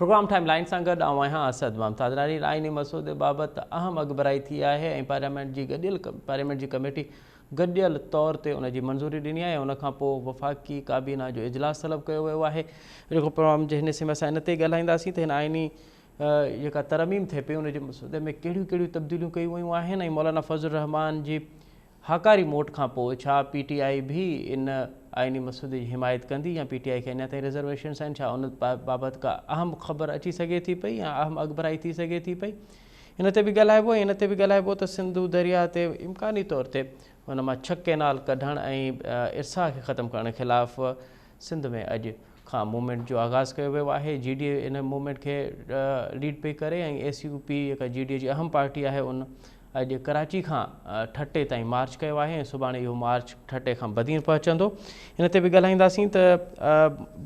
Programme time line سان گڏ آئون آهيان اسد ممتاز ناريل. آئيني مسودي بابت اهم اڳڀرائي ٿي آهي ۽ پارليامينٽ جي گڏيل پارليامينٽ جي ڪميٽي گڏيل طور تي ان جي منظوري ڏني آهي. ان کان پوء وفاقي ڪابينا جو اجلاس طلب ڪيو ويو آهي. جيڪو پروگرام جي هن حصي ۾ اسان ان تي ڳالهائينداسين ته هن آئيني جيڪا ترميم ٿئي پئي ان جي مسودي ۾ ڪهڙيون ڪهڙيون تبديليون ڪيون ويون آهن ۽ مولانا فضل الرحمان جي هاڪاري موٽ کان پوء ڇا پي ٽي آء به ان آئيني مسودي جي حمايت ڪندي يا پي ٽي آء کي اڃا تائين رزرويشنز آهن، ڇا ان بابت ڪا اهم خبر اچي سگهي ٿي پئي يا اهم اڳڀرائي ٿي سگهي ٿي پئي، ان تي به ڳالهائبو ۽ ان تي به ڳالهائبو ته سنڌو درياهه تي امڪاني طور تي ان مان 6 ڪئنال ڪڍڻ ۽ ارسا کي ختم ڪرڻ خلاف سنڌ ۾ اڄ کان موومينٽ جو آغاز ڪيو ويو آهي. جي ڊي اي ان موومينٽ کي ليڊ پئي ڪري ۽ ايس يو پي جيڪا جي ڊي اي جي اهم پارٽي آهي ان اڄ ڪراچي کان ٺٽي تائين مارچ ڪيو آهي ۽ سڀاڻي اهو مارچ ٺٽي کان بدين پهچندو. ان تي به ڳالهائينداسين ته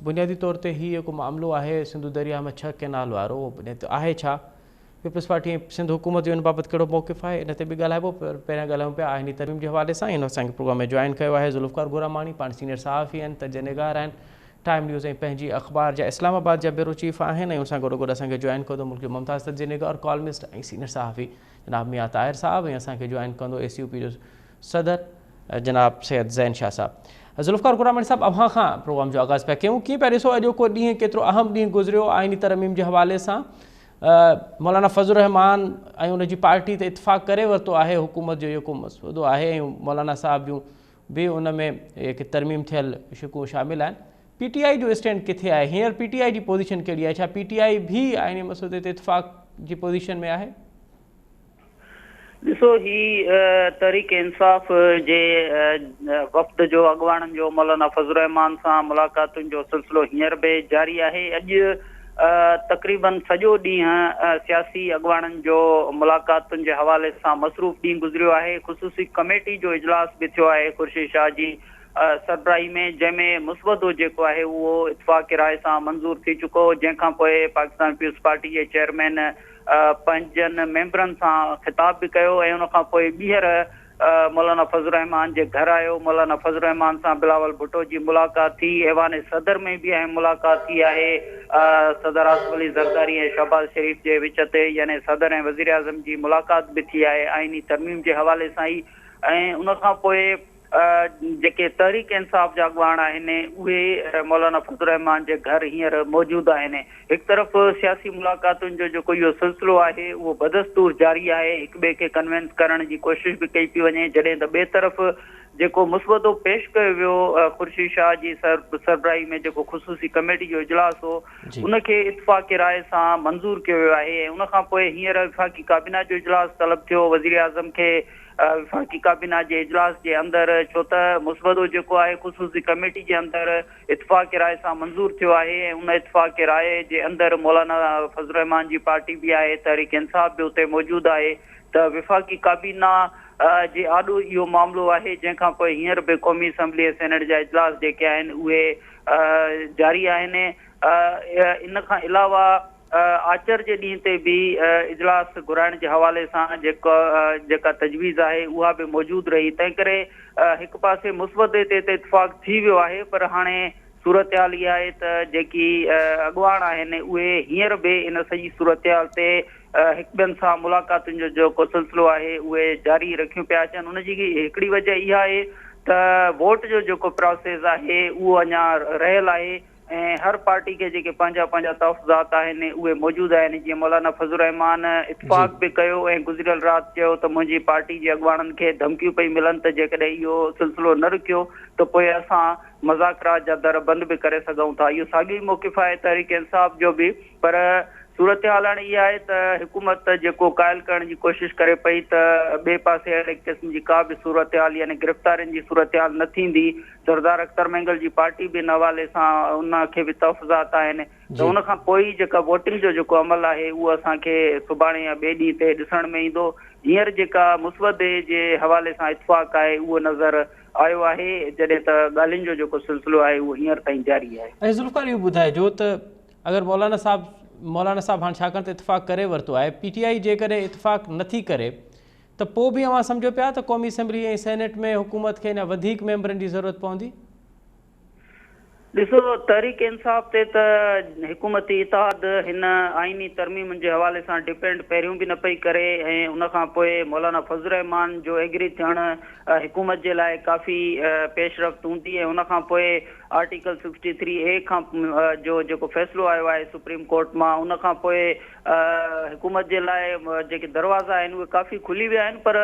بنيادي طور تي هي جيڪو معاملو آهي سنڌو درياهه ۾ 6 ڪئنال وارو اهو بنيادي آهي ڇا؟ پيپلز پارٽي ۽ سنڌ حڪومت جو ان بابت ڪهڙو موقف آهي ان تي به ڳالهائبو پر پهريان ڳالهايون پيا آئيني ترميم جي حوالي سان. هن اسان کي پروگرام ۾ جوائن ڪيو آهي ذوالفقار گوراماڻي، پاڻ سينيئر صحافي آهن، تجزيه نگار آهن، ٽائيم نيوز ۽ پنهنجي اخبار جا اسلام آباد جا بيورو چيف آهن ۽ ان سان گڏوگڏ اسان کي جوائن ڪندو ملڪ جو ممتاز تجزيه نگار، ڪالمسٽ ۽ سينيئر صحافي جناب ميان طاهر صاحب ۽ اسان کي جوائن ڪندو ايس يو پي جو صدر جناب سيد زين شاهه صاحب. ذوالفقار گوراماڻي صاحب اوهان کان پروگرام جو آغاز پيا ڪيون، ڪيئن پيا ڏسو اڄوڪو ڏينهن ڪيترو اهم ڏينهن گذريو آئيني ترميم جي حوالي سان؟ مولانا فضل الرحمان ۽ ان جي پارٽي ته اتفاق ڪري ورتو آهي حڪومت جو جيڪو مسودو آهي ۽ مولانا صاحب جون به ان ۾ جيڪي ترميم ٿيل شقون شامل آهن. پي ٽي آء جو اسٽينڊ ڪٿي آهي؟ هينئر پي ٽي آء جي پوزيشن ڪهڙي آهي؟ ڇا پي ٽي آء به آئيني مسودي تي اتفاق جي پوزيشن ۾ آهي؟ ڏسو هي تحريڪ انصاف جي وفد جو اڳواڻن جو مولانا فضل الرحمان سان ملاقاتن جو سلسلو هينئر به جاري آهي. اڄ تقريبن سڄو ڏينهن سياسي اڳواڻن جو ملاقاتن جي حوالي سان مصروف ڏينهن گذريو آهي. خصوصي ڪميٽي جو اجلاس به ٿيو آهي خورشيد شاهه جي سربراهي ۾ جنهن ۾ مسودو جيڪو آهي اهو اتفاق راء سان منظور ٿي چڪو جنهن کان پوء پاڪستان پيپلز پارٽي جي چيئرمين پنهنجن ميمبرن سان خطاب به ڪيو ۽ ان کان پوء ٻيهر مولانا فضل الرحمان جي گهر آيو، مولانا فضل الرحمان سان بلاول ڀٽو جي ملاقات ٿي، ايوان صدر ۾ به اهم ملاقات ٿي آهي، صدر آصف علي زرداري ۽ شهباز شريف جي وچ تي يعني صدر ۽ وزيراعظم جي ملاقات به ٿي آهي آئيني ترميم جي حوالي سان ئي ۽ ان کان پوء جيڪي تحريڪ انصاف جا اڳواڻ آهن اهي مولانا فضل الرحمان جي گهر هينئر موجود آهن. هڪ طرف سياسي ملاقاتن جو جيڪو اهو سلسلو آهي اهو بدستور جاري آهي، هڪ ٻئي کي ڪنوينس ڪرڻ جي ڪوشش به ڪئي پئي وڃي، جڏهن ته ٻئي طرف جيڪو مسودو پيش ڪيو ويو خورشيد شاهه جي سربراهي ۾ جيڪو خصوصي ڪميٽي جو اجلاس هو ان کي اتفاق راء سان منظور ڪيو ويو آهي ۽ ان کان پوء هينئر وفاقي ڪابينا جو اجلاس طلب ٿيو وزيراعظم کي وفاقي ڪابينا جي اجلاس جي اندر ڇو ته مسودو جيڪو آهي خصوصي ڪميٽي جي اندر اتفاق راء سان منظور ٿيو آهي ۽ ان اتفاق راء جي اندر مولانا فضل الرحمان جي پارٽي به آهي تحريڪ انصاف به اتي موجود آهي ته وفاقي ڪابينا جي آڏو اهو معاملو آهي جنهن کان پوء هينئر به قومي اسيمبلي ۽ سينيٽ جا اجلاس جيڪي آهن اهي جاري آهن ان کان علاوه آچر جي ڏينهن تي به اجلاس گهرائڻ جي حوالي سان جيڪا جيڪا تجويز آهي اها به موجود رهي تنهن ڪري هڪ پاسي مسودي تي ته اتفاق ٿي ويو آهي پر هاڻي صورتحال اها آهي ته جيڪي اڳواڻ آهن اهي هينئر به ان سڄي صورتحال تي هڪ ٻين سان ملاقاتن جو جيڪو سلسلو آهي اهي جاري رکيون پيا اچن ان جي هڪڙي وجه اها آهي ته ووٽ جو جيڪو پراسيس آهي اهو اڃا رهيل آهي ۽ هر پارٽي کي جيڪي پنهنجا پنهنجا تحفظات آهن اهي موجود آهن جيئن مولانا فضل الرحمان اتفاق به ڪيو ۽ گذريل رات چيو ته منهنجي پارٽي جي اڳواڻن کي ڌمڪيون پئي ملن ته جيڪڏهن اهو سلسلو نه رڪيو ته پوء اسان مذاڪرات جا در بند به ڪري سگهون ٿا اهو ساڳيو ئي موقف آهي تحريڪ انصاف جو به پر صورتحال هاڻي اها آهي ته حڪومت جيڪو قائل ڪرڻ جي ڪوشش ڪري پئي ته ٻئي پاسي اهڙي قسم جي ڪا به صورتحال يعني گرفتارين جي صورتحال نه ٿيندي سردار اختر مينگل جي پارٽي به ان حوالي سان ان کي به تحفظات آهن ته ان کان پوء ئي جيڪا ووٽنگ جو جيڪو عمل آهي اهو اسان کي سڀاڻي يا ٻئي ڏينهن تي ڏسڻ ۾ ايندو. هينئر جيڪا مسودي جي حوالي سان اتفاق آهي اهو نظر آيو آهي جڏهن ته ڳالهين جو جيڪو سلسلو آهي اهو هينئر تائين جاري آهي. ۽ ذوالفقار اهو ٻڌائجو ته اگر مولانا صاحب مولانا صاحب هاڻ ڇاڪاڻ ته اتفاق ڪري ورتو آهي پي ٽي آء جيڪڏهن اتفاق نٿي ڪري ته پوء به اوهان سمجهو پيا ته قومي اسيمبلي ۽ سينيٽ ۾ حڪومت کي اڃا وڌيڪ ميمبرن جي ضرورت پوندي؟ ڏسو تحريڪ انصاف تي ته حڪومتي اتحاد هن آئيني ترميمن جي حوالي سان ڊپينڊ پهريون به نه پئي ڪري ۽ ان کان پوء مولانا فضل الرحمان جو ايگري ٿيڻ حڪومت جي لاء ڪافي پيش رفت هوندي ۽ ان کان پوء آرٽيڪل 63 اي کان جو جيڪو فيصلو آيو آهي سپريم ڪورٽ مان، ان کان پوء حڪومت جي لاء جيڪي دروازا آهن اهي ڪافي کلي ويا آهن، پر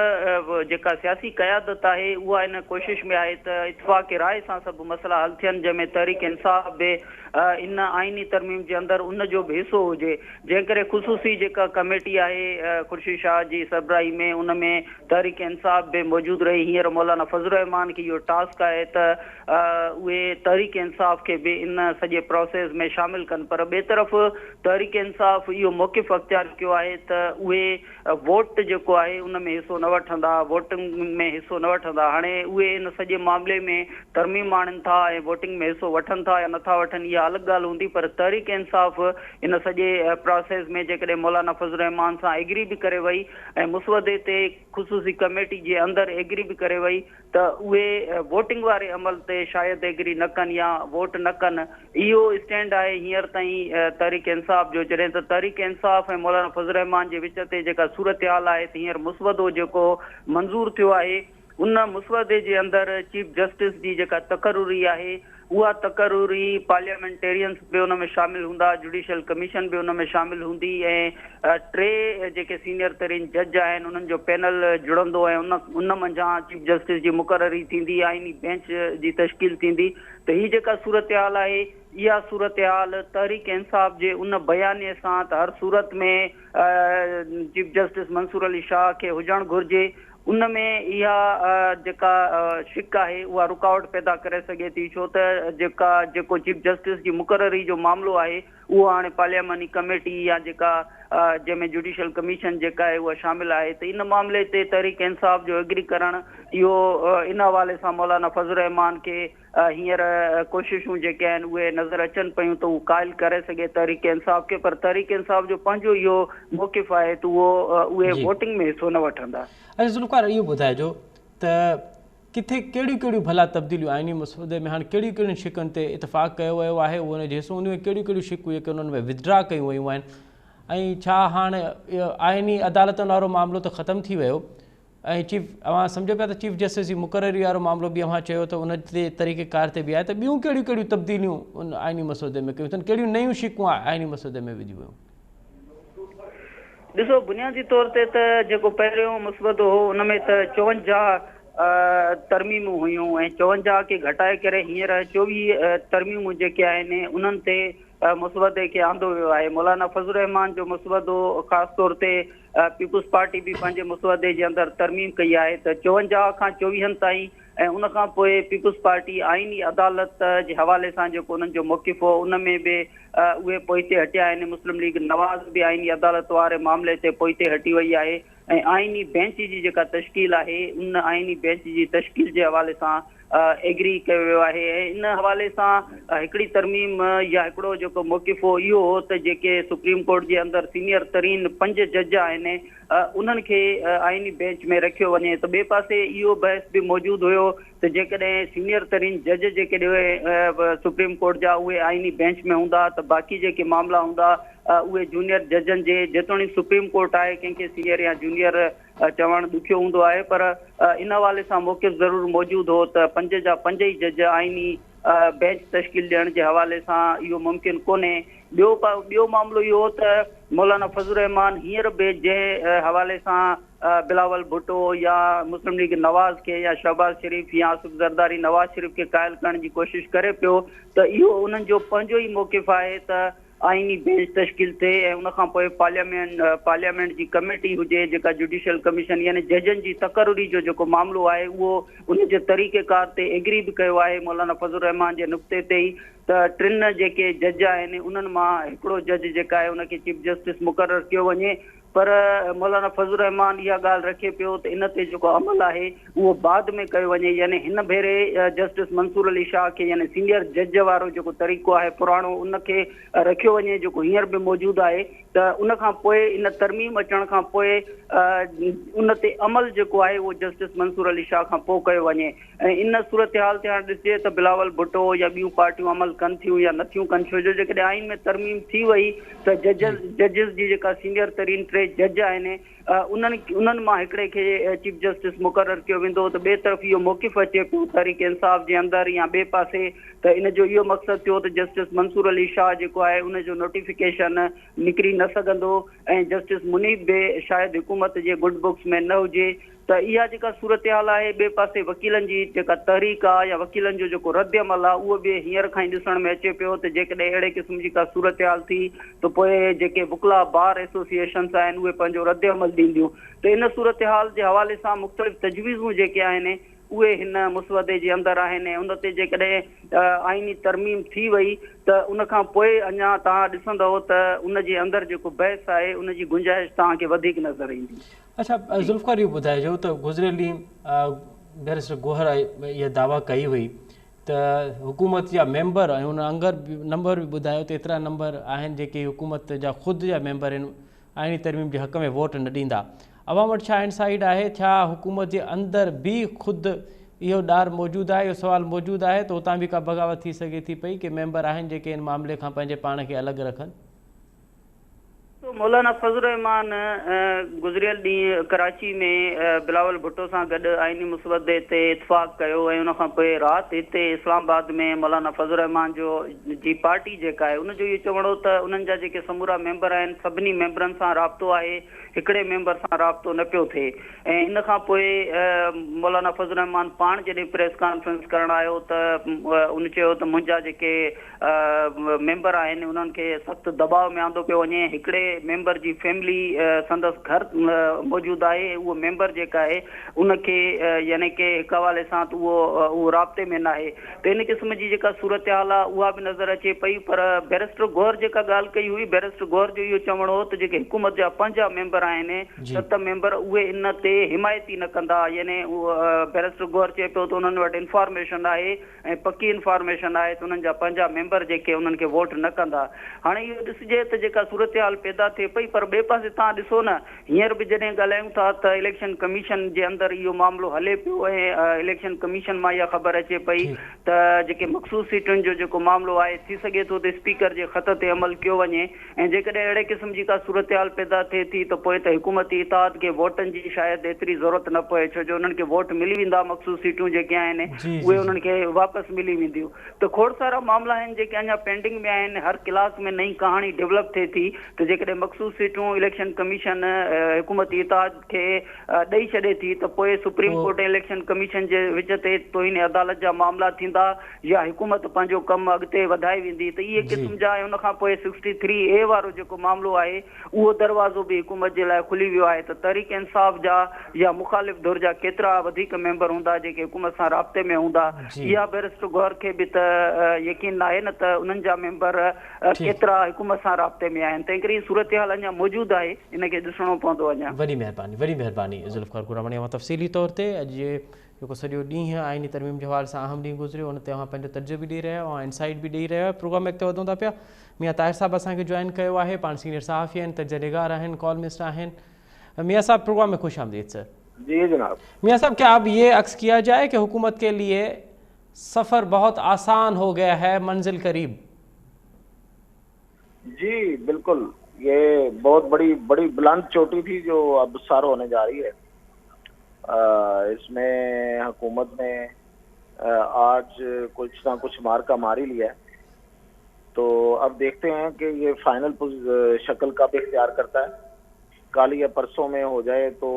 جيڪا سياسي قيادت آهي اها ان ڪوشش ۾ آهي ته اتفاق راء سان سڀ مسئلا حل ٿين، جنهن ۾ تحريڪ انصاف به ان آئيني ترميم جي اندر ان جو به حصو هجي، جنهن ڪري خصوصي جيڪا ڪميٽي آهي خورشيد شاهه جي سربراهي ۾ ان ۾ تحريڪ انصاف به موجود رهي. هينئر مولانا فضل الرحمان کي اهو ٽاسڪ آهي ته اهي تحريڪ انصاف کي به ان سڄي پراسيس ۾ شامل ڪن، پر ٻئي طرف تحريڪ انصاف اهو موقف اختيار ڪيو آهي ته اهي ووٽ جيڪو آهي ان ۾ حصو نه وٺندا، ووٽنگ ۾ حصو نه وٺندا. هاڻي اهي ان سڄي معاملي ۾ ترميم آڻين ٿا ۽ ووٽنگ ۾ حصو وٺن ٿا يا نٿا وٺن اها الڳ ڳالهه هوندي، پر تحريڪ انصاف ان سڄي پراسيس ۾ جيڪڏهن مولانا فضل الرحمان سان ايگري به ڪري وئي ۽ مسودي تي خصوصي ڪميٽي جي اندر ايگري به ڪري وئي ته اهي ووٽنگ واري عمل تي شايد ايگري نه ڪن يا ووٽ نه ڪن. اهو اسٽينڊ آهي هينئر تائين تحريڪ انصاف جو. جڏهن ته تحريڪ انصاف ۽ مولانا فضل الرحمان جي وچ تي جيڪا صورتحال آهي ته هينئر مسودو جيڪو منظور ٿيو آهي ان مسودي جي اندر چيف جسٽس جي جيڪا تقرري آهي اها تقرري پارليامينٽيرينز به ان ۾ شامل هوندا، جوڊيشل ڪميشن به ان ۾ شامل هوندي ۽ ٽي جيڪي سينيئر ترين جج آهن انهن جو پينل جڙندو ۽ ان منجهان چيف جسٽس جي مقرري ٿيندي، آئيني بينچ جي تشڪيل ٿيندي ته هي جيڪا صورتحال آهي اها صورتحال تحريڪ انصاف جي ان بيانيي سان ته هر صورت ۾ چيف جسٽس منصور علي شاهه کي هجڻ گهرجي، ان ۾ اها جيڪا شق آهي اها رڪاوٽ پيدا ڪري سگهي ٿي، ڇو ته جيڪا جيڪو چيف جسٽس جي مقرري جو معاملو آهي اهو هاڻي پارلياماني ڪميٽي يا جيڪا جنهن ۾ جوڊيشل ڪميشن جيڪا آهي اها شامل آهي ته ان معاملي تي تحريڪ انصاف جو ايگري ڪرڻ اهو ان حوالي سان مولانا فضل الرحمان کي هينئر ڪوششون جيڪي آهن اهي نظر اچن پيون ته هو قائل ڪري سگهي تحريڪ انصاف کي، پر تحريڪ انصاف جو پنهنجو اهو موقف آهي ته اهو اهي ووٽنگ ۾ حصو نه وٺندا. اچا ذوالفقار اهو ٻڌائجو ته ڪٿي ڪهڙيون ڪهڙيون ڀلا تبديليون آئيني مسودي ۾ هاڻي ڪهڙيون ڪهڙين شقن تي اتفاق ڪيو ويو آهي اهو ان جو حصو هونديون ۽ ڪهڙيون ڪهڙيون شقون جيڪي انهن ۾ ودڊرا ڪيون ويون آهن ۽ ڇا هاڻ آئيني عدالتن وارو معاملو ته ختم ٿي ويو ۽ چيف اوهان سمجهو پيا ته چيف جسٽس جي مقرري وارو معاملو به اوهان چيو ته ان تي طريقي ڪار تي به آهي ته ٻيون ڪهڙيون ڪهڙيون تبديليون ان آئيني مسودي ۾ ڪيون اٿن، ڪهڙيون نيون شقون آئيني مسودي ۾ وڌيون ويون؟ ڏسو بنيادي طور تي ته جيڪو پهريون مسودو هو ان ۾ ته 54 ترميمون هيون ۽ 54 کي گهٽائي ڪري هينئر 24 ترميمون جيڪي آهن انهن تي مسودي کي آندو ويو آهي. مولانا فضل الرحمان جو مسودو خاص طور تي پيپلز پارٽي به پنهنجي مسودي جي اندر ترميم ڪئي آهي ته 54 کان 24 تائين ۽ ان کان پوء پيپلز پارٽي آئيني عدالت جي حوالي سان جيڪو انهن جو موقف هو ان ۾ به اهي پوئتي هٽيا آهن. مسلم ليگ نواز به آئيني عدالت واري معاملي تي پوئتي هٽي وئي آهي ۽ آئيني بينچ جي جيڪا تشڪيل آهي ان آئيني بينچ جي تشڪيل جي حوالي سان ايگري ڪيو ويو آهي ۽ ان حوالي سان هڪڙي ترميم يا هڪڙو جيڪو موقف هو اهو هو ته جيڪي سپريم ڪورٽ جي اندر سينيئر ترين 5 جج آهن انهن کي آئيني بينچ ۾ رکيو وڃي ته ٻئي پاسي اهو بحث به موجود هيو ته جيڪڏهن سينيئر ترين جج جيڪڏهن سپريم ڪورٽ جا اهي آئيني بينچ ۾ هوندا ته باقي جيڪي معاملا هوندا اهي جونيئر ججن جي، جيتوڻيڪ سپريم ڪورٽ آهي ڪنهن کي سينيئر يا جونيئر چوڻ ڏکيو هوندو آهي پر ان حوالي سان موقف ضرور موجود هو ته 5 جا 5 ئي جج آئيني بينچ تشڪيل ڏيڻ جي حوالي سان اهو ممڪن ڪونهي. ٻيو ٻيو معاملو اهو هو ته مولانا فضل الرحمان هينئر به جنهن حوالي سان بلاول ڀٽو يا مسلم ليگ نواز کي يا شهباز شريف يا آصف زرداري نواز شريف کي قائل ڪرڻ جي ڪوشش ڪري پيو ته اهو انهن جو پنهنجو ئي موقف آهي ته آئيني بينچ تشڪيل ٿئي ۽ ان کان پوء پارليامينٽ جي ڪميٽي هجي جيڪا جوڊيشل ڪميشن يعني ججن جي تقرري جو جيڪو معاملو آهي اهو ان جي طريقيڪار تي ايگري به ڪيو آهي مولانا فضل الرحمان جي نقطي تي ئي ته ٽن جيڪي جج آهن انهن مان هڪڙو جج جيڪا آهي ان کي چيف جسٽس مقرر ڪيو وڃي. پر مولانا فضل الرحمان اها ڳالهه رکي پيو ته ان تي جيڪو عمل آهي اهو بعد ۾ ڪيو وڃي، يعني هن ڀيري جسٽس منصور علي شاهه کي يعني سينيئر جج وارو جيڪو طريقو آهي پراڻو ان کي رکيو وڃي جيڪو هينئر به موجود آهي، ته ان کان پوء ان ترميم اچڻ کان پوء ان تي عمل جيڪو آهي اهو جسٽس منصور علي شاهه کان پوء ڪيو وڃي. ۽ ان صورتحال تي هاڻ ڏسجي ته بلاول ڀٽو يا ٻيون پارٽيون عمل ڪن ٿيون يا نٿيون ڪن، ڇو جو جيڪڏهن آئين ۾ ترميم ٿي وئي ته ججز ججز جي جيڪا سينيئر ترين ٽي جج آهن انهن انهن مان هڪڙي کي چيف جسٽس مقرر ڪيو ويندو ته ٻئي طرف اهو موقف اچي پيو تحريڪ انصاف جي اندر يا ٻئي پاسي ته ان جو اهو مقصد ٿيو ته جسٽس منصور علي شاهه جيڪو آهي ان جو نوٽيفڪيشن نڪري نه سگهندو ۽ جسٽس منيب به شايد حڪومت جي گڊ بڪس ۾ نه هجي. ته اها جيڪا صورتحال آهي، ٻئي پاسي وڪيلن جي جيڪا تحريڪ آهي يا وڪيلن جو جيڪو رد عمل آهي اهو به هينئر کان ئي ڏسڻ ۾ اچي پيو ته جيڪڏهن اهڙي قسم جي ڪا صورتحال ٿي ته پوء جيڪي وڪلا بار ايسوسيئيشنس آهن اهي پنهنجو رد عمل ڏينديون ته ان صورتحال جي حوالي سان مختلف تجويزون جيڪي آهن اهي هن مسودي جي اندر آهن ۽ ان تي جيڪڏهن آئيني ترميم ٿي وئي ته ان کان پوء اڃا توهان ڏسندؤ ته ان جي اندر جيڪو بحث آهي ان جي گنجائش توهان کي وڌيڪ نظر ايندي. اڇا ذوالفقار اهو ٻڌائجو ته گذريل ڏينهن بئريسٽر گوهر اها دعويٰ ڪئي هئي ته حڪومت جا ميمبر ۽ ان انگر نمبر به ٻڌايو ته ايترا نمبر آهن جيڪي حڪومت جا خود جا ميمبر آهن آئيني ترميم جي حق ۾ ووٽ نه ڏيندا. اوهان وٽ ڇا انسائيڊ آهي؟ ڇا حڪومت جي اندر به خود اهو ڏار موجود آهي، اهو سوال موجود آهي ته اتان به ڪا بغاوت ٿي سگهي ٿي پئي؟ ڪي ميمبر آهن جيڪي ان معاملي کان پنهنجي پاڻ کي الڳ رکن؟ مولانا فضل الرحمان گذريل ڏينهن ڪراچي ۾ بلاول ڀٽو سان گڏ آئيني مسودي تي اتفاق ڪيو ۽ ان کان پوء رات هتي اسلام آباد ۾ مولانا فضل الرحمان جو جي پارٽي جيڪا آهي ان جو اهو چوڻ هو ته انهن جا جيڪي سمورا ميمبر آهن سڀني ميمبرن سان رابطو آهي هڪڙي ميمبر سان رابطو نه پيو ٿئي ۽ ان کان پوء مولانا فضل الرحمان پاڻ جڏهن پريس ڪانفرنس ڪرڻ آيو ته ان چيو ته منهنجا جيڪي ميمبر آهن انهن کي سخت دٻاء ۾ آندو پيو وڃي، هڪڙي ميمبر جي فيملي سندس گهر موجود آهي ۽ اهو ميمبر جيڪا آهي ان کي يعني ڪي هڪ حوالي سان ته اهو اهو رابطي ۾ ناهي ته ان قسم جي جيڪا صورتحال آهي اها به نظر اچي پئي پر بئريسٽر گوهر جيڪا ڳالهه ڪئي هئي بئريسٽر گوهر جو اهو چوڻ هو ته جيڪي حڪومت جا پنهنجا ميمبر آهن ست ميمبر اهي ان تي حمايت ئي نه ڪندا يعني بئريسٽر گوهر چئي پيو ته انهن وٽ انفارميشن آهي ۽ پڪي انفارميشن آهي ته انهن جا پنهنجا ميمبر جيڪي انهن کي ووٽ نه ڪندا. هاڻي اهو ڏسجي ته جيڪا صورتحال پيدا ٿئي پئي پر ٻئي پاسي توهان ڏسو نه هينئر به جڏهن ڳالهايون ٿا ته اليڪشن ڪميشن جي اندر اهو معاملو هلي پيو ۽ اليڪشن ڪميشن مان اها خبر اچي پئي ته جيڪي مخصوص سيٽن جو جيڪو معاملو آهي ٿي سگهي ٿو ته اسپيڪر جي خط تي عمل ڪيو وڃي ۽ جيڪڏهن اهڙي قسم جي ڪا صورتحال پيدا ٿئي ٿي ته پوء ته حڪومتي اتحاد کي ووٽن جي شايد ايتري ضرورت نه پوي ڇو جو انهن کي ووٽ ملي ويندا مخصوص سيٽون جيڪي آهن اهي انهن کي واپس ملي وينديون ته کوڙ سارا معاملا آهن جيڪي اڃا پينڊنگ ۾ آهن هر ڪلاڪ ۾ نئين ڪهاڻي ڊولپ ٿئي ٿي ته جيڪڏهن مخصوص سيٽون اليڪشن ڪميشن حڪومتي اتحاد کي ڏئي ڇڏي ٿي ته پوء سپريم ڪورٽ ۽ اليڪشن ڪميشن جي وچ تي توهين عدالت جا معاملا ٿيندا يا حڪومت پنهنجو ڪم اڳتي وڌائي ويندي ته اهي قسم جا ۽ ان کان پوء سڪسٽي ٿري اي وارو جيڪو معاملو آهي اهو دروازو به حڪومت جي لاء کلي ويو آهي ته تحريڪ انصاف جا يا مخالف ڌر جا ڪيترا وڌيڪ ميمبر هوندا جيڪي حڪومت سان رابطي ۾ هوندا اها بئريسٽر گوهر کي به ته يقين ناهي نه ته انهن جا ميمبر ڪيترا حڪومت سان رابطي ۾ آهن تنهنڪري هي صورتحال اڃا موجود آهي ان کي ڏسڻو پوندو اڃا. وڏي مهرباني وڏي مهرباني ذوالفقار گوراواڻي اوهان تفصيلي طور تي اڄ جي جيڪو سڄو ڏينهن آئيني ترميم جي حوالي سان اهم ڏينهن گذريو ان تي اوهان پنهنجو تجزيو به ڏئي رهيا آهيو اوهان انسائيٽ به ڏئي رهيا آهيو پروگرام ۾ اڳتي وڌون ٿا پيا ميان طاهر صاحب اسان کي جوائن ڪيو آهي پاڻ سينيئر صحافي آهن تجزيه نگار آهن ڪالمسٽ آهن ميان صاحب پروگرام ۾ خوش آمديد سر. جي جناب. ميان صاحب کيا اب يه عڪس کيا جائي ڪه حڪومت ڪي ليي سفر بهت آسان هو گيا هي منزل قريب. جي بلڪل يه بهت بڙي بڙي بلند چوٽي ٿي جو اب سر هوني جا رهي هي اس ۾ حڪومت ني آج ڪجهه نا ڪجهه مارڪا مار هي ليا هي تو اب ديکتي هين ڪه يه فائنل شڪل ڪب اختيار ڪرتا هي ڪل يا پرسون ۾ هو جائي تو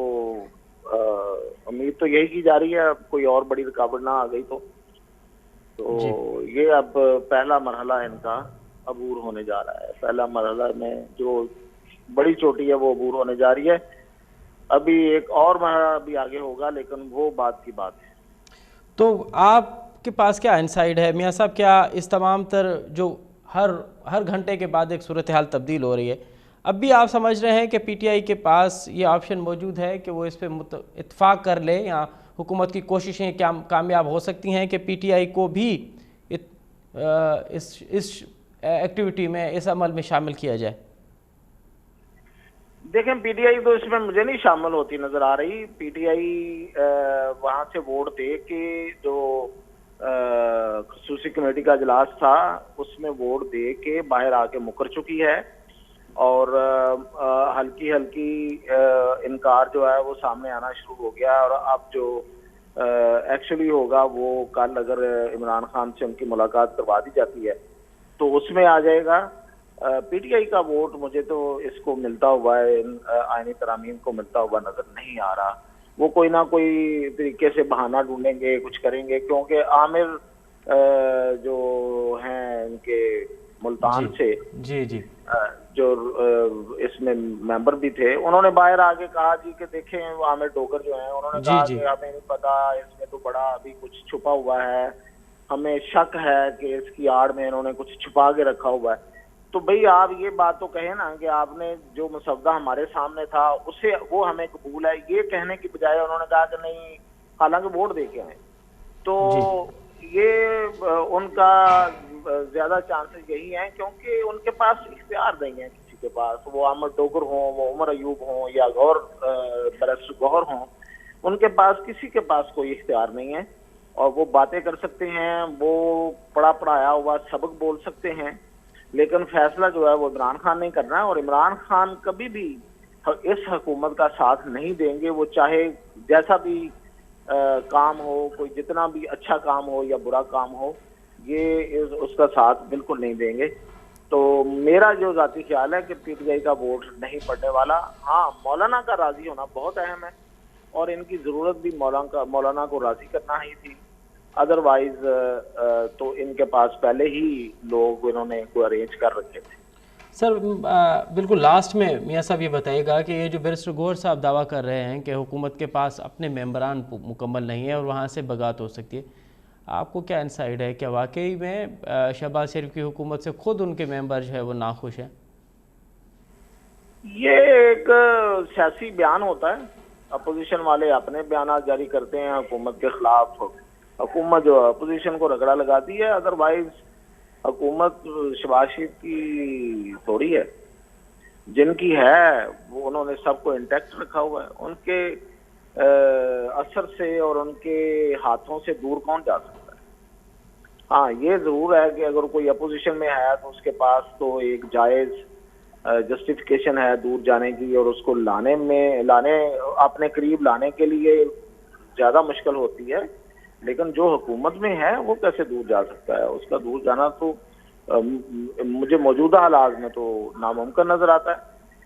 اميد تو يهي ڪي جا رهي هي اب ڪوئي اور بڙي رڪاوٽ نه آ گئي تو تو يه اب پهلا مرحله ان ڪا عبور هوني جا رها هي پهلا مرحله ۾ جو بڙي چوٽي هي وو عبور هوني جا رهي هي ابي ايڪ اور مرحله ابي آگي هوگا ليڪن وو بعد ڪي بات هي. تو آپ ڪي پاس ڪيا انسائيڊ هي ميان صاحب ڪيا اس تمام تر جو هر هر گهنٽي ڪي بعد ايڪ صورتحال تبديل هو رهي هي. अब भी आप समझ रहे हैं कि पीटीआई के पास ये ऑप्शन मौजूद है कि वो इस पर इत्तफाक कर ले या हुकूमत की कोशिशें क्या कामयाब हो सकती हैं कि पीटीआई को भी इस एक्टिविटी में, इस अमल में शामिल किया जाए? देखें, पीटीआई तो इसमें मुझे नहीं शामिल होती नजर आ रही। पीटीआई वहां से वोट दे के, जो खुसूसी कमेटी का इजलास था उसमें वोट दे के बाहर आके मुकर चुकी है और हल्की हल्की इनकार जो है वो सामने आना शुरू हो गया। और अब जो एक्चुअली होगा वो कल अगर इमरान खान से उनकी मुलाकात करवा दी जाती है तो उसमें आ जाएगा। पीटीआई का वोट मुझे तो इसको मिलता हुआ है, आइनी तरामीम को मिलता हुआ नजर नहीं आ रहा। वो कोई ना कोई तरीके से बहाना ढूंढेंगे, कुछ करेंगे, क्योंकि आमिर जो हैं इनके मुल्तान से जी जी जो इसमें मेंबर भी थे, उन्होंने बाहर आके कहा जी कि देखें, आमिर डोगर जो हैं उन्होंने कहा कि हमें नहीं पता, इसमें तो बड़ा अभी कुछ छुपा हुआ है, हमें शक है कि इसकी आड़ में इन्होंने कुछ छुपा के रखा हुआ है। तो भाई आप ये बात तो कहें ना कि आपने जो मुसवदा हमारे सामने था उसे वो हमें कबूल है, ये कहने की बजाय उन्होंने कहा कि नहीं, हालांकि वोट दे के आए। तो ये उनका ज्यादा चांसेस यही हैं क्योंकि उनके पास इख्तियार नहीं है किसी के पास, वो आमिर डोगर हों, वो उमर अयूब हों या गौर बैरिस्टर गौहर हों, उनके पास किसी के पास कोई इख्तियार नहीं है। और वो बातें कर सकते हैं, वो पढ़ा पढ़ाया हुआ सबक बोल सकते हैं, लेकिन फैसला जो है वो इमरान खान ने करना है। और इमरान खान कभी भी इस हुकूमत का साथ नहीं देंगे, वो चाहे जैसा भी काम हो, कोई जितना भी अच्छा काम हो या बुरा काम हो, ये उसका साथ बिल्कुल नहीं देंगे। तो मेरा जो ज़ाती ख्याल है कि पीटीआई का वोट नहीं पड़ने वाला। हाँ, मौलाना का राज़ी होना बहुत अहम है और इनकी ज़रूरत भी मौलाना को राज़ी करना ही थी, अदरवाइज तो इनके पास पहले ही लोग इन्होंने को अरेंज कर रखे थे। सर बिल्कुल लास्ट में मियाँ साहब ये बताइएगा कि ये जो बैरिस्टर गौहर साहब दावा कर रहे हैं कि हुकूमत के पास अपने मेंबरान मुकम्मल नहीं है और वहाँ से बगात हो सकती है, आपको क्या इनसाइड है, क्या वाकई में शहबाज शरीफ की हुकूमत से खुद उनके मेंबर जो है वो नाखुश हैं? ये एक सियासी बयान होता है, अपोजिशन वाले अपने बयान जारी करते हैं हुकूमत के खिलाफ, हुकूमत जो अपोजिशन को रगड़ा लगाती है, अदरवाइज हुकूमत शहबाज शरीफ की थोड़ी है, जिनकी है वो उन्होंने सबको इंटैक्ट रखा हुआ है, उनके असर से और उनके हाथों से दूर कौन जा सकता है। हाँ, ये ज़रूर है कि अगर कोई अपोजिशन में है तो उसके पास तो एक जायज़ जस्टिफिकेशन है दूर जाने की, और उसको लाने अपने करीब लाने के लिए ज़्यादा मुश्किल होती है, लेकिन जो हुकूमत में है वो कैसे दूर जा सकता है? उसका दूर जाना तो मुझे मौजूदा हालात में तो नामुमकिन नजर आता है,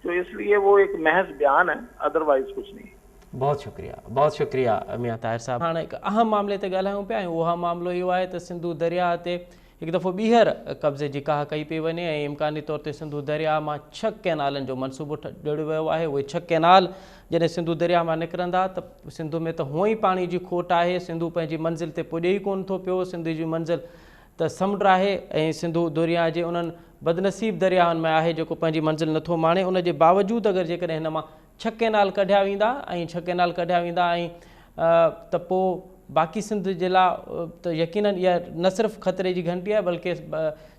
तो इसलिए वो एक महज बयान है, अदरवाइज कुछ नहीं। बहुत शुक्रिया, बहुत शुक्रिया मियाँ ताहिर साहब। हाणे हिकु अहम मामले ते ॻाल्हायूं पिया ऐं उहो अहम मामिलो इहो आहे त सिंधु दरिया ते हिकु दफ़ो ॿीहर कब्ज़े जी काह कई पई वञे ऐं इम्कानी तौर ते सिंधु दरिया मां 6 कैनालनि जो मनसूबो जोड़ियो वियो आहे। उहे 6 कैनाल जॾहिं सिंधु दरिया मां निकिरंदा त सिंधु में त हूअं ई पाणी जी खोट आहे, सिंधु पंहिंजी मंज़िल ते पुॼे ई कोन थो पियो, सिंधु जी मंज़िल त समुंड आहे ऐं सिंधु दरिया जे उन्हनि बदनसीब दरियाउनि में आहे जेको पंहिंजी मंज़िल नथो माणे। उन जे बावजूदु अगरि जेकॾहिं हिन मां 6 कैनाल कढिया वेंदा ऐं 6 कैनाल कढिया वेंदा ऐं त पोइ बाक़ी सिंध जे लाइ त यकीनन इहा न सिर्फ़ ख़तरे जी घंटी आहे बल्कि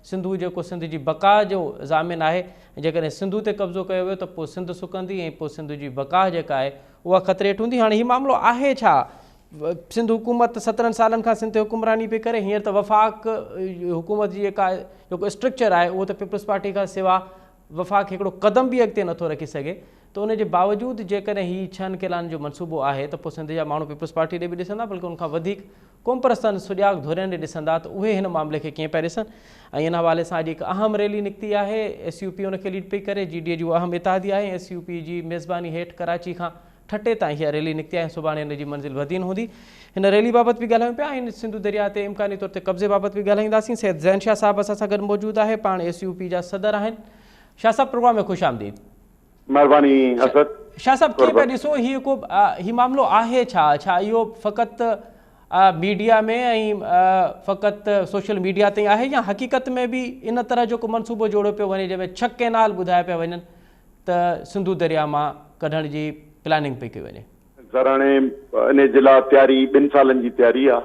सिंधु जेको सिंध जी बक़ा जो ज़ामिन आहे, जेकॾहिं सिंधु ते कब्ज़ो कयो वियो त पोइ सिंध सुकंदी ऐं पोइ सिंधु जी बक़ा जेका आहे उहा ख़तरे हेठि हूंदी। हाणे हीउ मामिलो आहे छा? सिंध हुकूमत 17 सालनि खां सिंध ते हुकुमरानी पई करे, हींअर त वफ़ाक़ हुकूमत जी जेका जेको स्ट्रक्चर आहे उहो त पीपल्स पार्टी खां सिवा वफ़ाक़ हिकिड़ो क़दम बि अॻिते नथो रखी सघे, त उन जे बावजूदु जेकॾहिं हीउ 6 कैनालनि जो मनसूबो आहे त पोइ सिंध जा माण्हू पीपल्स पार्टी ॾे बि ॾिसंदा बल्कि उन खां वधीक क़ौमपरस्तनि सुॼाग धुरनि ॾे ॾिसंदा त उहे हिन मामले खे कीअं पिया ॾिसनि। ऐं इन हवाले सां अॼु हिकु अहम रैली निकिती आहे, SUP उनखे लीड पई करे, GDA जी अहम इतिहादी आहे, SUP जी मेज़बानी हेठि कराची खां ठटे ताईं इहा रैली निकिती आहे। सुभाणे हिन जी मंज़िल बदीन हूंदी। हिन रैली बाबति बि ॻाल्हायूं पिया ऐं सिंधु दरिया ते इम्कानी तौर ते कब्ज़े बाबति बि ॻाल्हाईंदासीं। सैयद ज़ैन शाह साहब असां सां गॾु मौजूदु आहे, पाण SUP जा सदर आहिनि। शाह साहब, प्रोग्राम में ख़ुशि आमदीद। महिरबानी असद। शाह साहब, कीअं पिया ॾिसो हीउ को हीउ मामिलो आहे छा? छा इहो फ़क़ति मीडिया में ऐं फ़क़ति सोशल मीडिया ताईं आहे या हक़ीक़त में बि इन तरह जो को मनसूबो जोड़ियो पियो वञे जंहिंमें 6 कैनाल ॿुधाया पिया वञनि? ته سنڌو درياء مان ڪڍڻ جي پلاننگ پئي ڪئي وڃي. سر هاڻي انهي جي لاء تياري ٻن سالن جي تياري آ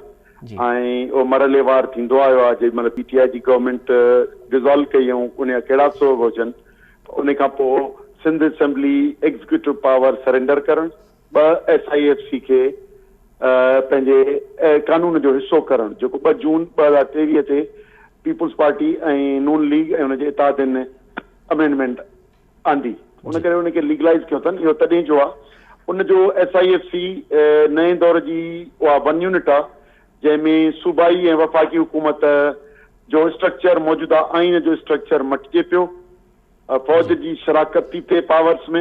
۽ اهو مرحليوار ٿيندو آيو آ جنهن مهل پي ٽي آء جي گورنمينٽ ڊزالو ڪئي ۽ انهي جا ڪهڙا به سبب هجن ته انهي کان پوء Sindh assembly executive power surrender ڪرڻ ٻه ايس I F C کي پنهنجي قانون جو حصو ڪرڻ جيڪو ٻه جون 2023 تي پيپلز پارٽي ۽ نون ليگ ۽ ان جي اتحادين امينڊمينٽ آندي ان ڪري ان کي ليگلائيز ڪيو اٿن اهو تڏهن جو آهي ان جو ايس I F C نئين دور جي اها ون يونٽ آهي جنهن ۾ صوبائي ۽ وفاقي حڪومت جو اسٽرڪچر موجوده آئين جو اسٽرڪچر مٽجي پيو فوج جي شراڪت ٿي ٿئي پاورس ۾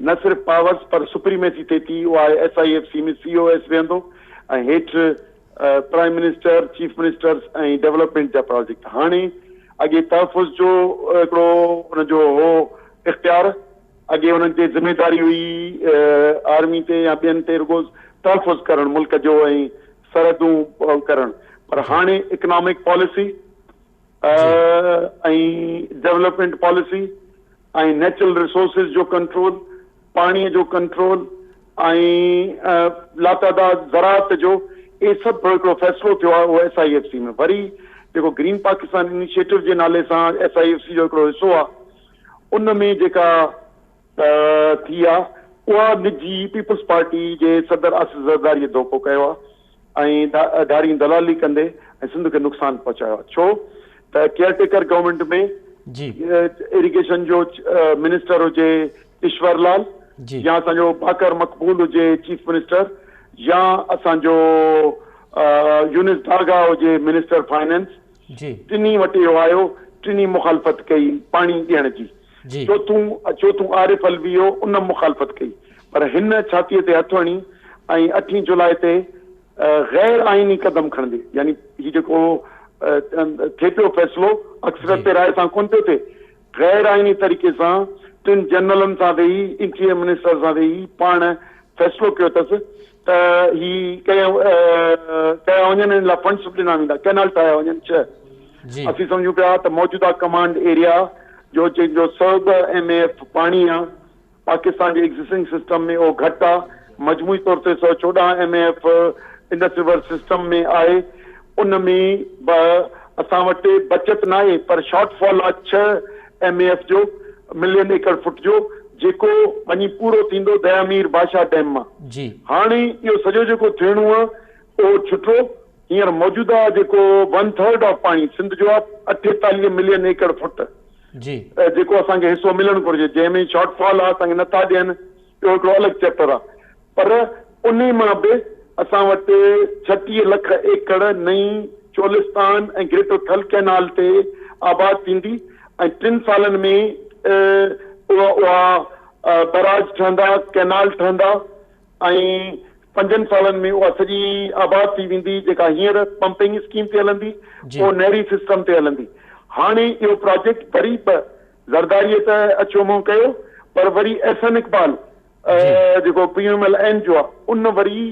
نه صرف پاورس پر سپريميسي ٿئي ٿي اها آهي S I F C ۾ C O S ويهندو ۽ هيٺ prime minister, chief ministers ۽ development جا پراجيڪٽ. هاڻي اڳي تحفظ جو هڪڙو ان جو هو اختيار اڳي انهن تي ذميداري هئي آرمي تي يا ٻين تي رڳو تحفظ ڪرڻ ملڪ جو ۽ سرحدون ڪرڻ پر هاڻي economic policy ۽ development policy ۽ natural resources جو ڪنٽرول، پاڻي جو ڪنٽرول ۽ لاتعداد زراعت جو اهي سڀ هڪڙو فيصلو ٿيو آهي اهو ايس I F C ۾ وري جيڪو گرين پاڪستان انيشيٽو جي نالي سان ايس I F C جو هڪڙو حصو آهي ان ۾ جيڪا ٿي آهي اها نجي پيپلز پارٽي جي صدر آصف زرداري ڌوڪو ڪيو آهي ۽ ڌارين دلالي ڪندي ۽ سنڌ کي نقصان پهچايو آهي ڇو ته ڪيئر ٽيڪر گورنمينٽ ۾ اريگيشن جو منسٽر هجي ايشور لال يا اسان جو باقر مقبول هجي چيف منسٽر يا اسان جو يونس ڍاگا هجي منسٽر فائننس ٽنهي وٽ اهو آيو ٽنهي مخالفت ڪئي پاڻي ڏيڻ جي چوٿون چوٿون عارف علوي هو ان مخالفت ڪئي پر هن ڇاتيء تي هٿ هڻي ۽ اٺين جولاء تي غير آئيني قدم کڻندي يعني هي جيڪو ٿئي پيو فيصلو اڪثريت تي راء سان ڪونه پيو ٿئي غير آئيني طريقي سان ٽن جنرلن سان ويهي انٽيريئر منسٽر سان ويهي پاڻ فيصلو ڪيو اٿس ته هي ڪيا ڪيا وڃن ان لاء فنڊس به ڏنا ويندا ڪئنال ٺاهيا وڃن ڇهه اسين سمجهون پيا ته موجوده ڪمانڊ ايريا جو جنهن جو 102 ايم اي ايف پاڻي آ پاڪستان جي ايگزسٽنگ سسٽم ۾ اهو گهٽ آ مجموعي طور تي 114 M A F Indus river system ۾ آهي ان ۾ به اسان وٽ بچت ناهي پر شارٽ فال آ ڇهه ايم اي ايف جو ملين ايڪڙ فٽ جو جيڪو وڃي پورو ٿيندو ديامير ڀاشا ڊيم مان. هاڻي اهو سڄو جيڪو ٿيڻو آ اهو ڇٽو هينئر موجوده جيڪو ون ٿرڊ آف پاڻي سنڌ جو آ 48 ملين ايڪڙ فٽ جيڪو اسان کي حصو ملڻ گهرجي جنهن ۾ شارٽ فال آ اسان کي نٿا ڏين اهو هڪڙو الڳ چيپٽر آ پر انهي مان به اسان وٽ 36 لک ايڪڙ نئين چولستان ۽ گريٽر ٿل ڪئنال تي آباد ٿيندي ۽ ٽن سالن ۾ اها بئراج ٺهندا ڪئنال ٺهندا ۽ پنجن سالن ۾ اها سڄي آباد ٿي ويندي جيڪا هينئر پمپنگ اسڪيم تي هلندي پوء نهري سسٽم تي هلندي. هاڻي اهو پراجيڪٽ وري به زرداريء ته اڇو منهن ڪيو پر وري احسن اقبال جيڪو پي ايم ايل اين جو آهي ان وري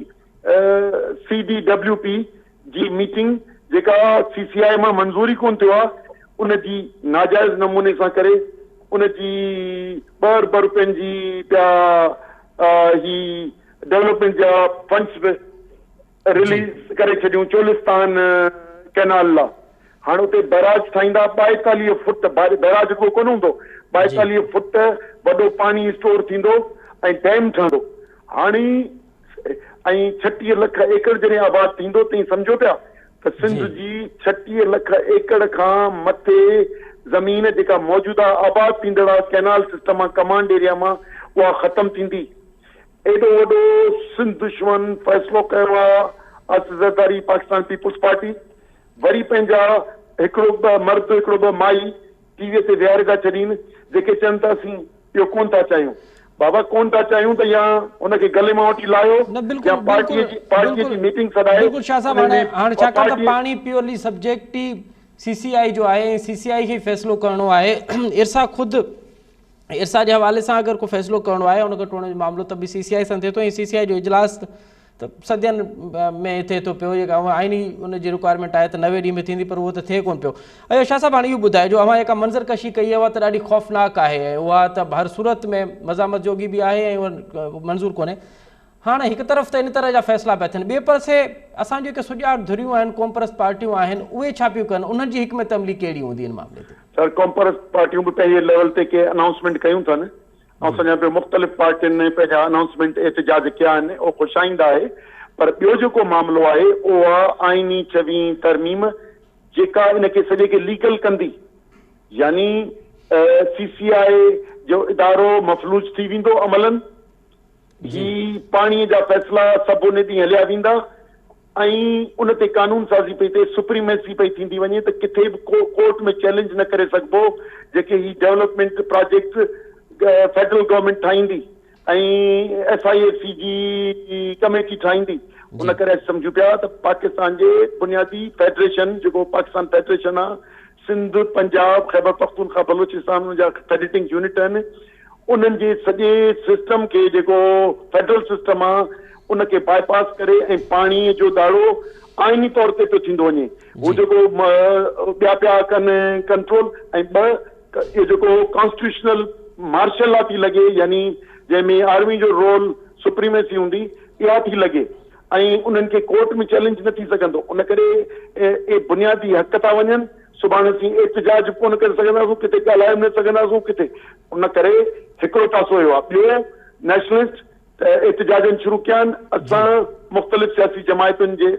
سي ڊي ڊبليو پي جي ميٽنگ جيڪا سي سي آء مان منظور ئي ڪونه ٿيو آهي ان جي ناجائز نموني سان ڪري ان جي ٻه ارب روپين جي پيا هي ڊولپمينٽ جا فنڊس به رليز ڪري ڇڏيون چولستان ڪئنال لا هاڻ اتي بئراج ٺاهيندا 42 فٽ بئراج رڳو ڪونه هوندو 42 فٽ وڏو پاڻي اسٽور ٿيندو ۽ ڊيم ٺهندو هاڻي ۽ 36 لک ايڪڙ جڏهن آباد ٿيندو تئين سمجهو پيا ته سنڌ جي 36 لک ايڪڙ کان مٿي زمين جيڪا موجوده آباد ٿيندڙ آ ڪئنال سسٽم مان ڪمانڊ ايريا مان اها ختم ٿيندي. ايڏو وڏو سنڌ دشمن فيصلو ڪيو آ آصف زرداري پاڪستان پيپلز پارٽي وري پنهنجا هڪڙو ٻه مرد هڪڙو ٻه مائي ٽي وي تي ويهاري ٿا ڇڏين جيڪي چون ٿا اسين اهو ڪونه ٿا چاهيون. بابا ڪونه ٿا چاهيون ته يا ان کي گلي مان وٺي لاهيو نه يا بلڪل پارٽيء بلڪل جي پارٽيء بلڪل جي ميٽنگ سڏائي بلڪل شاهه صاحب ان هاڻي ۾ هاڻي ڇاڪاڻ ته پارٽيء پاڻي پيورلي سبجيڪٽ ئي سي سي آء جو آهي ۽ سي سي آء کي ئي فيصلو ڪرڻو آهي ارسا خود ارسا جي حوالي سان اگر ڪو فيصلو ڪرڻو آهي ان کي ٽوڙڻ جو معاملو ته به سي سي آء سان ٿئي ٿو ۽ سي سي آء جو اجلاس ته صدين ۾ ٿئي ٿو پيو جيڪا اوهان آئيني ان جي رڪوائرمينٽ آهي ته 90 ڏينهن ۾ ٿيندي پر اهو ته ٿئي ڪونه پيو. ايو شاهه صاحب هاڻي اهو ٻڌايو جو اوهان جيڪا منظر ڪشي ڪئي آهي اها ته ڏاڍي خوفناڪ آهي ۽ اها ته هر صورت ۾ مزاحمت جوڳي به آهي ۽ اها منظور ڪونهي. هاڻ هڪ طرف ته ان طرح جا فيصلا پيا ٿين ٻئي پاسي اسان جون جيڪي سجاڳ ڌريون آهن قومپرست پارٽيون آهن اهي ڇا پيون ڪن انهن جي حڪمت عملي ڪهڙي هوندي ان معاملي تي؟ سر قومپرست پارٽيون به پنهنجي ليول تي ڪي انائونسمينٽ ڪيون اٿن آئون سمجهان پيو مختلف پارٽين پنهنجا انائونسمينٽ احتجاج ڪيا آهن اهو خوش آئنده آهي پر ٻيو جيڪو معاملو آهي اهو آهي آئيني ڇويهين ترميم جيڪا ان کي سڄي کي ليگل ڪندي يعني سي سي آء جو ادارو مفلوج ٿي ويندو عملن هي پاڻي جا فيصلا سڀ ان ڏينهن هليا ويندا ۽ ان تي قانون سازي پئي ٿئي، سپريميسي پئي ٿيندي وڃي ته ڪٿي به ڪو ڪورٽ ۾ چئلينج نه ڪري سگهبو، جيڪي هي ڊولپمينٽ پراجيڪٽ فيڊرل گورنمينٽ ٺاهيندي ۽ ايس I F C جي ڪميٽي ٺاهيندي، ان ڪري اسين سمجهون پيا ته پاڪستان جي بنيادي فيڊريشن جيڪو پاڪستان فيڊريشن آ، سنڌ، پنجاب، خيبرپختونخوا، بلوچستان ان جا فيڊريٽنگ يونٽ آهن، انهن جي سڄي سسٽم کي جيڪو فيڊرل سسٽم آ ان کي باء پاس ڪري ۽ پاڻي جو ڌاڙو آئيني طور تي پيو ٿيندو وڃي هو جيڪو ٻيا پيا ڪن ڪنٽرول ۽ ٻه اهو جيڪو ڪانسٽيٽيوشنل مارشل لا ٿي لڳي يعني جنهن ۾ آرمي جو رول سپريميسي هوندي اها ٿي لڳي ۽ انهن کي ڪورٽ ۾ چئلينج نه ٿي سگهندو ان ڪري اهي بنيادي حق ٿا وڃن سڀاڻي اسين احتجاج به ڪونه ڪري سگهنداسون، ڪٿي ڳالهائي به نه سگهنداسون، ڪٿي ان ڪري هڪڙو پاسو اهو آهي، ٻيو نيشنلسٽ احتجاجن شروع ڪيا آهن، اسان مختلف سياسي جماعتن جي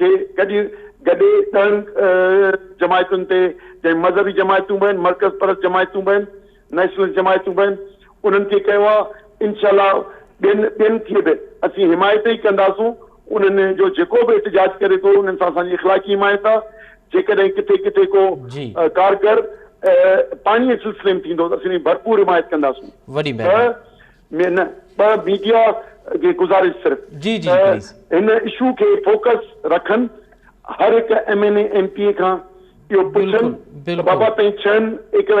کي گڏي گڏي ڏهن جماعتن تي جنهن ۾ مذهبي جماعتون به آهن، مرڪز پرست جماعتون به آهن، نيشنلسٽ جماعتون به آهن، انهن کي ڪيو آهي، انشاء الله ٻين ٻين کي به اسين حمايت ئي ڪنداسون، انهن جو جيڪو به احتجاج ڪري ٿو انهن سان اسان جي اخلاقي حمايت آهي، جيڪڏهن ڪٿي ڪٿي ڪو ڪارگر پاڻي جي سلسلي ۾ ٿيندو ته اسين ان جي ڀرپور حمايت ڪنداسون. وڏي مهرباني. ٻه نه ٻه ميڊيا کي گذارش صرف جي ته پليز. هن اشو کي فوڪس رکن هر هڪ M N A M P A کان اهو پڇن ته بابا تئين ڇهن ايڪڙ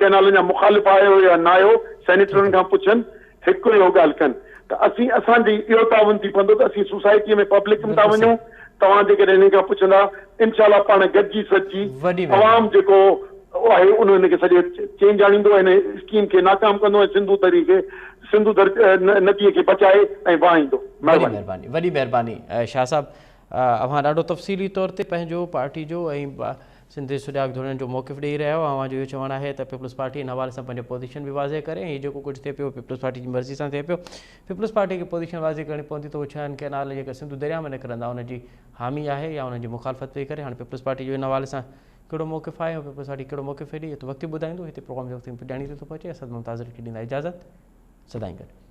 ڪئنالن جا مخالف آهيو يا نه آهيو سينيٽرن کان پڇن هڪ اهو ڳالهه ڪن ته اسين اسان جي اهو تعاون ٿي پوندو ته اسين سوسائٽيء ۾ پبلڪ ۾ ٿا وڃون توهان جيڪڏهن انهن کان پڇندا انشاء الله پاڻ گڏجي سڏجي عوام جيڪو آهي ان هن کي سڄي چينج آڻيندو ۽ هن اسڪيم کي ناڪام ڪندو ۽ سنڌو دري کي سنڌو در نديء کي بچائي ۽ وهائيندو. وڏي مهرباني وڏي مهرباني شاهه صاحب اوهان ڏاڍو تفصيلي طور تي پنهنجو پارٽي جو ۽ سنڌ جي سجاڳ ڌرين جو موقف ڏئي رهيا آهيو اوهان جو اهو چوڻ آهي ته پيپلز پارٽي ان حوالي سان پنهنجي پوزيشن به واضح ڪري ۽ هي جيڪو ڪجهه ٿئي پيو پيپلز پارٽي جي مرضي سان ٿئي پيو پيپلز پارٽي کي پوزيشن واضح ڪرڻي پوندي ته اهو ڇهن ڪئنال جيڪا سنڌو درياء ۾ نڪرندا ان جي حامي آهي يا انهن جي مخالفت پئي ڪري هاڻي پيپلز پارٽي جو ان حوالي سان ڪهڙو موقف آهي ۽ پيپلز پارٽي ڪهڙو موقف ڏئي اهو ته وقت ئي ٻڌائيندو هتي پروگرام جو وقت پڄاڻي تي ٿو پهچي اسد ممتاز کي ڏيندا اجازت سدائين گڏ.